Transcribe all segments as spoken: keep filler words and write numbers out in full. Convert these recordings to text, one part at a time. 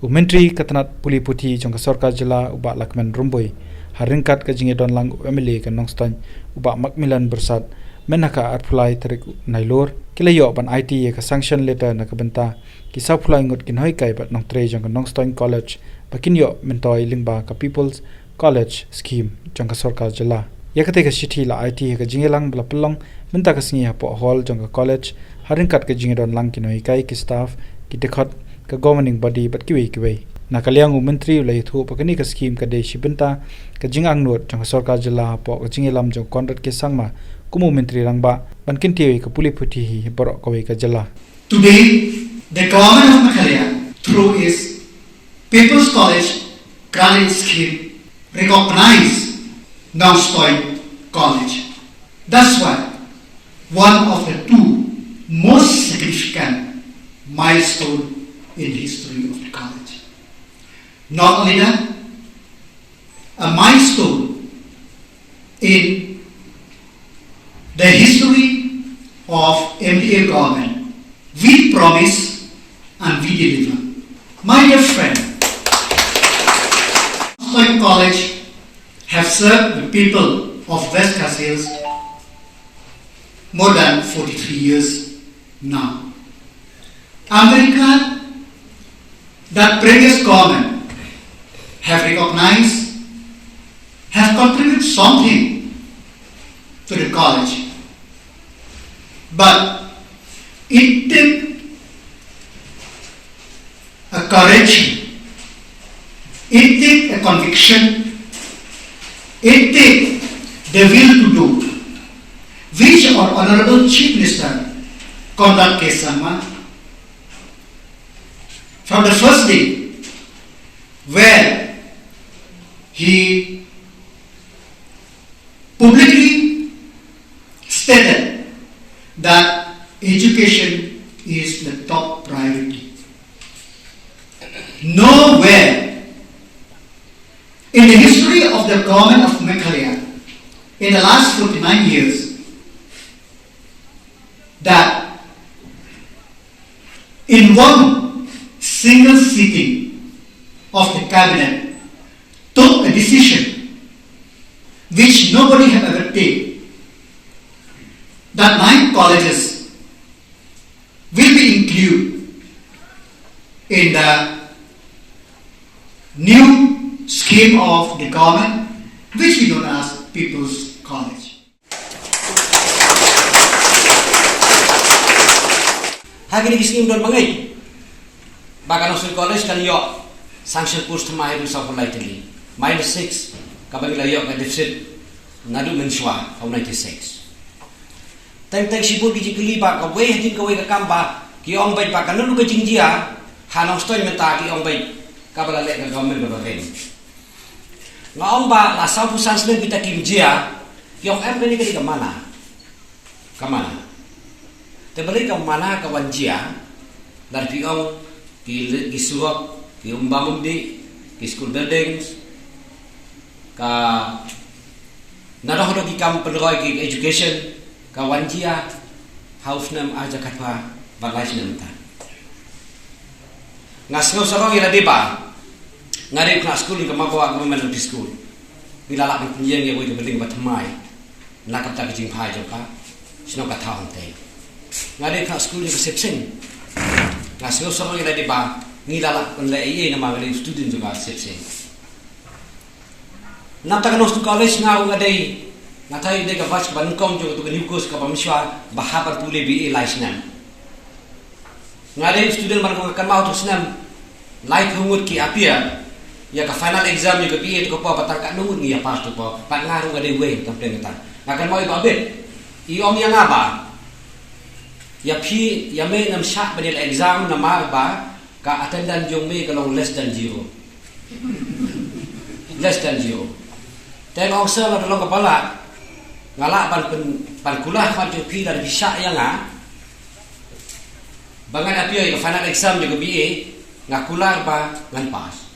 U Myntri ka tnat pule puthi jong ka Sorkar Jylla u Bah Lahkmen Rymbui, ha ryngkat ka jingïadonlang u M L A ka Nongstoiñ u Bah Macmillan Byrsat, mynhynnin ka arphew lai tarik Nailur, ki la ïoh ban aiti ïa ka sanction letter na ka bynta ki sawphew lai ngut ki nonghikai bad nongtrei jong ka Nongstoiñ College ba kin ïoh myntoi lyngba ka People's College Scheme jong ka Sorkar Jylla. Ïa katei ka shithi la aiti ha ka jingïalang ba la pynlong mynta ka sngi hapoh hall jong ka college, ha ryngkat ka jingïadonlang ki nonghikai, ki staff, ki dkhot ka governing body bad kiwei kiwei. Na ka liang u Myntri u la ïathuh ba kane ka scheme ka dei shi bynta ka jingangnud jong ka Sorkar Jylla hapoh ka jingïalam jong u Conrad K Sangma kum u Myntri Rangbah ban kyntiew ïa ka pule puthi hi baroh kawei ka jylla. Today, the government of Meghalaya, through its People's College Granting Scheme, recognize Nongstoiñ College. That's why one of the two most significant milestone in the history of the college. Not only that, a milestone in the history of M D A government. We promise and we deliver. My dear friend, Nongstoiñ College have served the people of West Khasi Hills more than forty-three years now. I'm very glad that previous government have recognized, have contributed something to the college. But it took a courage, it took a conviction, it took the will to do, which our Honorable Chief Minister Conrad K Sangma, from the first day where he publicly stated that education is the top priority. Nowhere in the history of the government of Meghalaya in the last forty-nine years that in one single sitting of the cabinet took a decision which nobody have ever taken, that nine colleges will be included in the new scheme of the government, which we know as People's College. Ha kine ki sngi don ba ngeit ba ka Nongstoiñ College kan ïoh sanction post thymmai haduh sawphew lai tylli, minus six, kaba ngi la ïoh ka deficit naduh mynshuwa ha u ninety-six. Teng teng shibun ki jingkylli ba kawei hadien kawei ka kam ba ki ong beit ba ka nunu ka jingjia ha Nongstoiñ mynta ki ong beit kaba la leh ka government kaba rim. Nga ong ba la sawphew san snem kita kim jia, ki ong em kane ka dei ka mana. Ka mana. Te balei ka mana ka wan jia, lada phi ong ki, ki surok, ki umbam umdih, ki school buildings, ka naduh haduh ki kam pynroi ki education, ka wan jia ha u snem ar hajar khatphra bad lai snem mynta. Nga sngew sarong ïa lade ba nga dei u khynnah skul jong ka Mawkwa Government L P School. Ngi la lah ban pynïeng ïa kawei ka building ba thymmai na ka bynta ka jingphai jong ka shnong ka thaw hangtei. Nga dei u khynnah skul jong ka Sipsing. Nga sngew sarong ïa lade ba ngi la lah ban leh ei ei namar nga dei u student jong ka Sipsing. Na bynta ka Nongstoiñ College nga ruh nga dei, nga tharai dei ka batch kaba nyngkong jong katu ka NEWCOSS kaba mynshuwa ba hap ban pule B A lai snem. Nga dei student ba nga kynmaw tu snem laiphew ngut ki appear ïa ka final exam ïa ka B A tu ka por, ba tang katno ngut ngi ïa pass tu ka por, bad nga ruh nga dei uwei tam pdeng kata. Nga kynmaw ïa ba bit i ong ïa nga ba, ïa phi, ïa me ngam shah ban ïa leh exam namar ba ka attendance jong me ka long less than zero. Less than zero. Te nga ong sir, lada long kaba lah, nga lah ban pyn, ban kular khmat jong phi lada phi shah ïa nga ba ngan appear ïa ka final exam jong ka B A, nga kular ba ngan pass.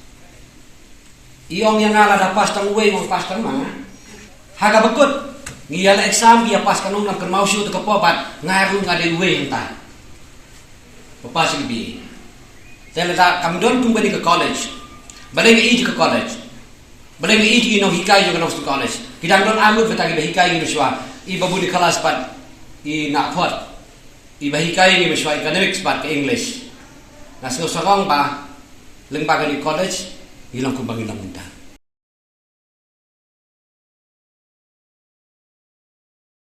I ong ïa nga lada pass tang uwei, ngan pass tang ma. Ha kaba kut ngi ïa leh exam, ngi ïa pass katno ngam kynmaw shuh tu ka por, bad nga ruh nga dei uwei hangta ba pass ïa ka B A. Te lada kam don kum kane ka college, balei nga ïeit ïa ka college? Balei nga ïeit ïa ki nonghikai jong ka Nongstoiñ College? Ki dang don arngut bad kita kiba hikai ngi mynshuwa. I Babu Nicholas bad i Nahphot, iba hikai ngi mynshuwa economics bad ka English. Nga sngew sarong ba lyngba kane ka college ngi long kumba ngi long mynta.